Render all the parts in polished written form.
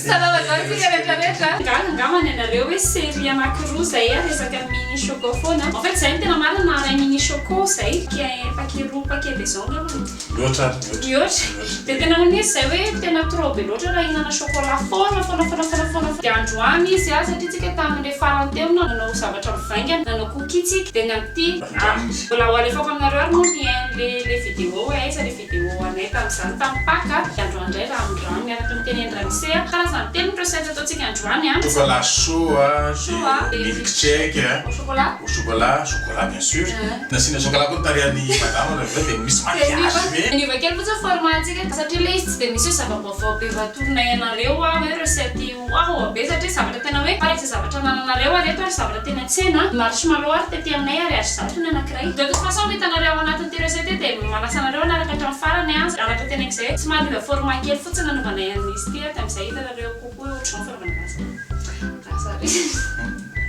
Salama daholo tsika rehetra rehetra. Gaga angamba ny anareo hoe série anakiroa zay a resaka mini choco foana. En fait zay no tena marina naharay mini choco zay paquet roa paquet be zao angamba. Mihoatra ary mihoatra. Mihoatra. Dia tena hono izy zay hoe tena trop be loatra raha hihinana chocolat foana foana foana foana foana. Dia androany izy a satria tsika tamin'ilay farany teo nanao zavatra mivaingana nanao cookie tsika dia ny amin'ity mbola ho alefako aminareo ary moa lien le le vidéo hoe aiza le vidéo anay tamin'izany tamin'ny Paka. Dia androany indray ranon-drano miaraka amin'ny teny an-dRamose a. Karazany telo ny recette ataontsika androany a. Chocolat chaud a, dia milk shake a, au chocolat, au chocolat, chocolat bien sûr. Nasiana chocolat koa ny tarehan'i madama rehefa avy eo dia misy maquillage be. Dia niova kely fotsiny format antsika satria ilay izy tsy dia misy hoe zava-baovao be mba atoronay anareo a, hoe recette waouh be satria zavatra tena hoe farak'izay zavatra anananareo ary eto ary zavatra tena tsena. Marshmallow ary tety aminay ariary 100 ny anankiray. De toute façon ho hitanareo ao anatin'ity recette ity dia manasa anareo hanaraka hatramin'ny farany a, araka teneniko izay hoe somary niova format kely fotsiny nanaovanay an'izy ity a, dia amin'izay hitanareo kokoa hoe ohatr'izao ny fanaovana anazy. Lasa ary.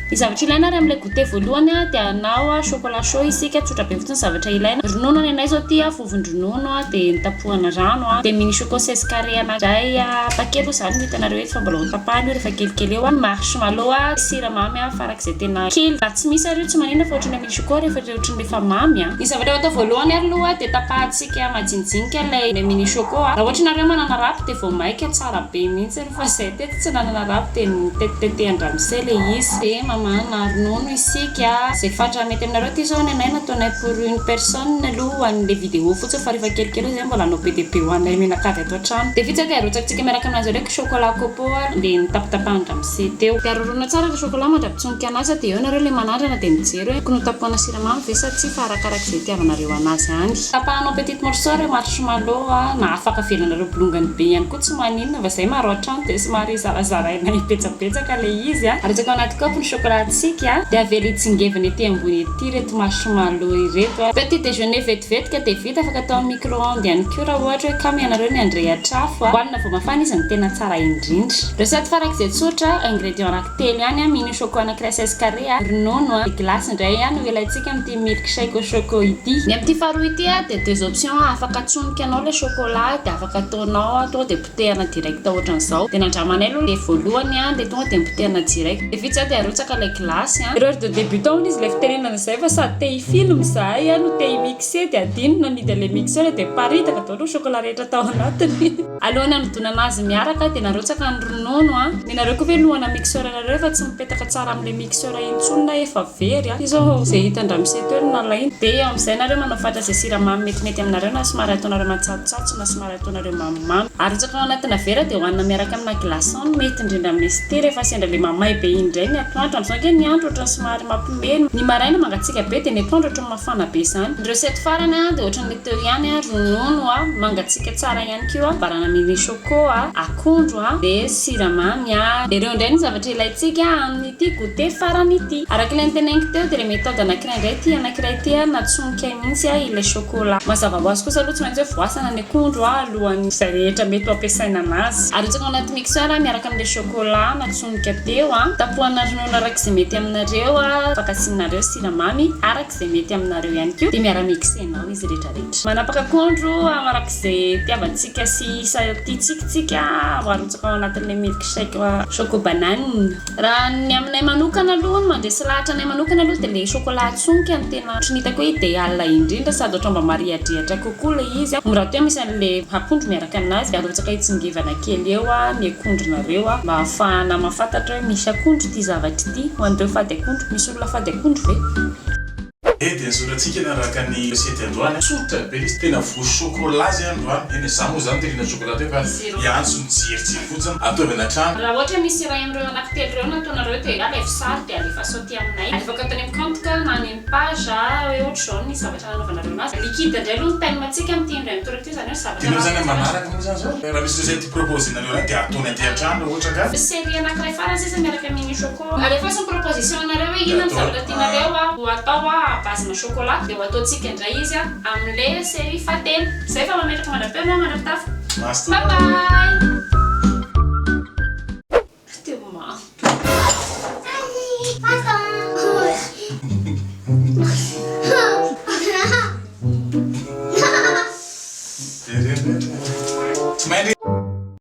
Ny zavatra ilaina ary amin'ilay goûter voalohany dia hanao chocolat chaud isika, tsotra be fotsiny ny zavatra ilaina, ronono ny anay izao ity, vovon-dronono dia notapohana rano, dia mini choco 16 carré anankiray paquet aloha izany no hitanareo eto fa mbola ho tapahana io rehefa kelikely eo, marshmallow, siramamy farak'izay tena kely, raha tsy misy ary io tsy maninona fa ohatran'ny mini choco rehefa ohatran'ny efa mamy. Ny zavatra ho atao voalohany ary aloha dia tapahantsika majinijinika ilay mini choco, raha ohatra nareo manana râpe dia vao maika tsara be mihitsy. Fa zay teto tsy nanana rap dia nitetitetehn-dramose le izy. Dia mamahana ronono isika. Zay fatra mety aminareo ty zao ny anay nataonay pour une personne aloha ho an'le vidéo fotsiny fa rehefa kelikely eo zay mbola hanao be dia be ho anay mianakavy ato an-trano. Dia vita zay dia arotsakitsika miaraka aminazy eo ndraiky chocolat coco le notapatapahan-dramose teo. Dia aroroana tsara le chocolat mandra-pitsonika anazy dia eo nareo le manandrana dia mijery hoe tokony hotapohana siramamy ve sa tsia fa arakarak'izay itiavanareo anazy any. Tapahana en petite morceau ireo marshmallow na afaka avelanareo bolongany be ihany koa. Tsy maninona fa zay maro an-trano dia somary zarazarainay betsabetsaka ilay izy a. Arotsaka ao anaty kaopy ny chocolat-ntsika dia avela hitsingevana ety ambony ety ireto marshmallow ireto a. Petit déjeuner vetivetika dia vita, afaka atao amin'ny micro-ondes ihany koa raha ohatra hoe kamo ianareo ny handrehitra afo a. Hohanina vao mafana izy no tena tsara indrindra. Recette farak'izay tsotra, ingrédients anaky telo ihany a, mini choco anakiray 16 carré a, ronono a, dia glace indray no ilaintsika amin'ity milk shake au choco ity. Ny amin'ity faharoa ity a dia deux options, afaka atsonika anao ilay chocolat dia afaka ataonao a tonga dia potehana direct ohatran'izao dia nandramanay aloha ilay voalohany a dia tonga dia nipotehana direct dia vita izay dia arotsaka ilay glace a. Erreur de débutant hono izy ilay fitenenana izay fa sady te hi-film izahay no te hi-mixer dia adino nanidy an'ilay mixeur dia miparitaka daholo ny chocolat rehetra tao anatiny. Alohan'ny hanodonana azy miaraka dia narotsaka ny ronono a. Nenareo koa ve lohana mixeur nareo efa tsy mipetaka tsara amin'ilay mixeur intsony na efa very a. Izao izay hitan-dramose teo no nalainy. Dia eo amin'izay nareo manao fatra izay siramamy metimety aminareo na somary ataonareo matsatsotsatso na somary ataonareo mamimamy. Arotsaka ao anatina vera dia hohanina miaraka amina glaçon no mety indrindra amin'izy ity rehefa sendra ilay mamay be iny indray ny atoandro. Amin'izao ange ny andro ohatran'ny somary mampiomehy. Ny maraina mangatsiaka be dia ny atoandro ohatran'ny mafana be izany. Ny recette farany dia ohatran'ilay teo ihany, ronono mangatsiaka tsara ihany koa, barana mini choco, akondro dia siramamy. Dia ireo indray no zavatra ilaintsika amin'ny. Ity goûter farany ity. Araka ilay noteneniko teo dia ilay méthode anankiray indray ity anankiray ity ary natsonikay mihitsy ilay chocolat. Mazava ho azy kosa aloha tsy maintsy hoe voasana ny akondro alohan'ny izay rehetra mety ho ampiasaina anazy. Arotsaka ao anaty mixeur miaraka amin'ilay chocolat natsonika teo. Tapohana ronono araka izay mety aminareo, afaka asianareo siramamy araka izay mety aminareo ihany koa dia miara-mixer-nao izy rehetra rehetra. Manapaka akondro araka izay itiavantsika sy isa tiantsika tsika arotsaka ao anatin'ilay milk shake choco banane. Raha ny aminay manokana aloha, ny mandresy lahatra anay manokana aloha dia ilay chocolat atsonika no tena ohatran'ny hitako hoe idéal indrindra sady ohatran'ny mba mariadriatra kokoa ilay izy. Moa rahateo misy an'ilay akondro miaraka aminazy, arotsaka hitsingevana kely eo ny akondronareo mba hahafahana mahafantatra hoe misy akondro ity zavatra ity. Ho an'ireo fady akondro, misy olona fady akondro ve? Eh dia nisaotra antsika nanaraka ny recette androany a! Tsotra be ilay izy, tena voa chocolat zay androany, eny e, za moa zany te-hihinana chocolat teo fa hiantso nijerijery fotsiny, ataovy any an-trano. Raha ohatra misy iray amin'ireo anankitelo ireo no ataonareo dia alaivo sary dia alefaso aty aminay. Alefako ato any amin'ny compte ka na any amin'ny page hoe ohatr'izao ny zavatra nanaovanareo anazy. Liquide indray aloha ny thème tsika amin'ity indray mitoraka ity izany hoe zavatra Dia nareo zany amin'ny manaraka moa zany zao raha misy recette proposer-nareo anay dia ataonay aty an-trano raha ohatra ka. Série anankiray farany sisa miaraka amin'ny mini choco. Alefaso ny proposition nareo hoe inona ny zavatra tianareo ho atao à base na chocolat dia ho ataontsika indray izy amin'ilay série fahatelo. Izay fa mametraka mandra-peo anao mandra-pitafa. Mazotoa. Bye bye!